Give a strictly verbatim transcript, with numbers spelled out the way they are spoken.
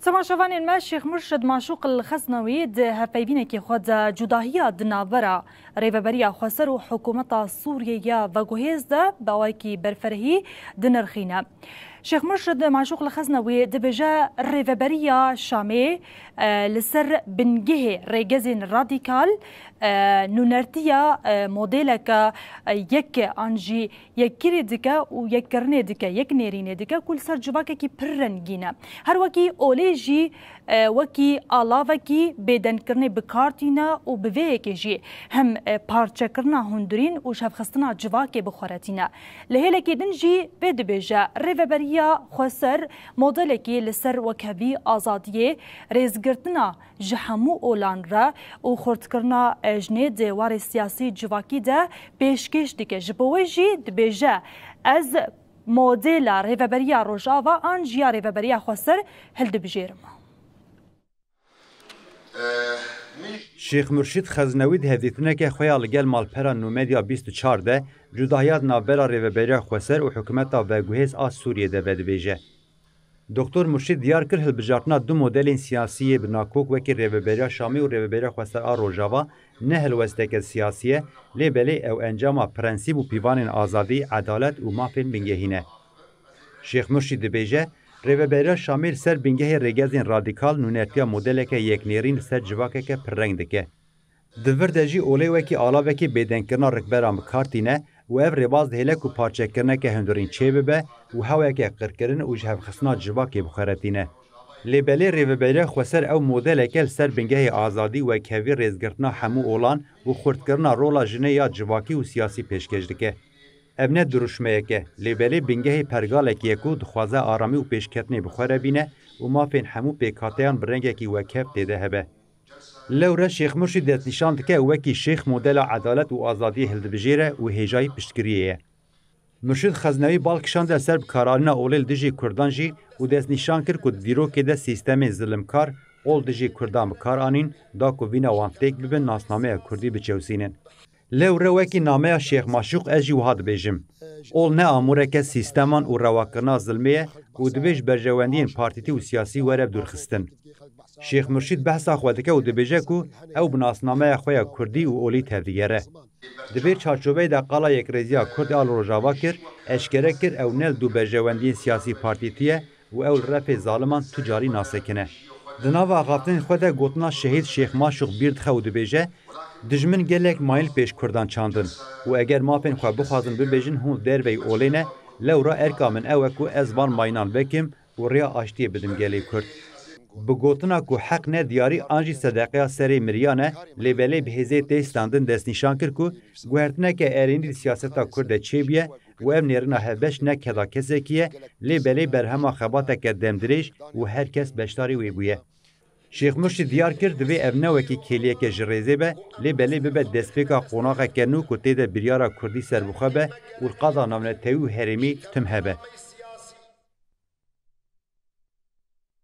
Temaşevanên me, Şêx Murşid Maşûq El Xeznewî di hevpeyvînekê xwe de cudahiya di navbera Rêveberiya Xweser û Hikûmeta Sûriyê ya veguhêz de bi awayekî berferhî dinirxîne. Şêx Murşid Maşûq El Xeznewî dibêje, Rêveberiya Şamê, e, li ser bingehê rêgezên radîkal, e, nûnertiya, e, modeleke, e, yek an jî yekkirî dike û yekkirinê dike, yeknêrînê dike ku li ser civakekî pir rengîn e. Her wekî olê jî, e, wekî alavekî bêdengkirinê bi kar tîne û bi vê yekê jî hem, e, parçekirina hundirîn û jihevxistina civakê bi xwe re tîne. Li hêlekî din jî vê dibêje, Rêveberiya Xweser modelekî li ser wekhevî azadiyê, rêzgirtina ji hemû olan re û xurtkirina, e, ji nêzî warê siyasî civakî de pêşkêş dike. Ji bo wê jî dibêje, ez modela Rêveberiya Rojava an jî ya Rêveberiya Xweser hildibijêrim. Şêx Murşîd Xeznewî di hevdîtineke xwe ya li gel malpera Nûmedya bîst û çar de cudahiya di navbera Rêveberiya Xweser û Hikûmeta Veguhêz a Sûriyê de vedibêje. Doktor Murşîd diyar kir, hilbijartina du modelên siyasî yê bi nakok wekî Rêveberiya Şamê û Rêveberiya Xweser a Rojava ne helwesteke siyasî ye, lê belê ew encama prensîp û pîvanên azadî, edalet û mafên bingehî ne. Şêx Murşîd dibêje, Rêveberiya Şamê li ser bingehê rêgezên radîkal nûnertiya modeleke yeknêrîn li ser civakeke pirreng dike. Di vir de jî olê wekî alavekî bêdengkirina rikberan bi kar tîne û ev rêbaz dihêle ku parçekirineke hundirîn çêbibe û hewayeke qirkirin û jihevxistina civakê bi xwe re tîne. Lê belê Rêveberiya Xweser ew modeleke li ser bingehê azadî, wekhevî, rêzgirtina hemû olan û xurtkirina rola jinê ya civakî û siyasî pêşkêş dike. Ev ne dirûşmeyek e, lê belê bingehê pergalekî ye ku dixwaze aramî û pêşketinê bi xwe re bîne û mafên hemû pêkhateyan bi rengekî wekhev tê de hebe. Lewre Şêx Murşîd destnîşan dike û wekî şêx modela edalet û azadiyê hildibijêre û hêjayî piştgiriyê ye. Murşîd Xeznewî bal kişande ser bikaranîna olê li dijî kurdan jî û destnîşan kir ku di dîrokê de sîstemên zilimkar ol dijî kurdan bi kar anîn, da ku vîna wan têk bibin nasnameya kurdî biçewsînin. Lewre wekî nameya Şêx Maşûq ez jî wiha dibêjim, ol ne amûreke sîsteman û rewakirina zilmê ye û divê ji berjewendiyên partîtî û siyasî were bi dûrxistin. Şêx Murşîd behsa xwe dike û dibêje ku ew bi nasnameya xwe ya kurdî û olî tevdigere. Di vê çarçoveyê de qala yekrêziya Kurd a li Rojava kir, eşkere kir ew ne li dû berjewendiyên siyasî partîtî ye û ew li refê zaliman tu carî nasekine. Di nava axaftinên xwe de gotina şehîd Şêx Maşûq bîr dixe û dibêje, Dijmin gelek mayîn li pêş Kurdan çandin û eger mafên xwe bixwazin bibêjin hûn li derveyî olê ne, lewra erka min ew e ku ez van mayînan vekim û rêya aştiyê bidim gelê Kurd. Bi gotina ku heq ne diyarî an jî sedeqeya serê miriyan e, lê belê bi hêzê tê standin destnîşan kir ku guhertineke erênî di siyaseta Kurd de çêbûye û ev nêrîna hevbeş ne keda kesekî ye, lê belê berhema xebateke demdirêj û her kes beşdarî wê bûye. Şêx Murşîd diyar kir, divê ev ne wekî kêliyeke ji rêzê be, lê belê bibe destpêka qonaxeke nû ku tê de biryara Kurdî serbixwe be û li qada navnetewî û herêmî tim hebe.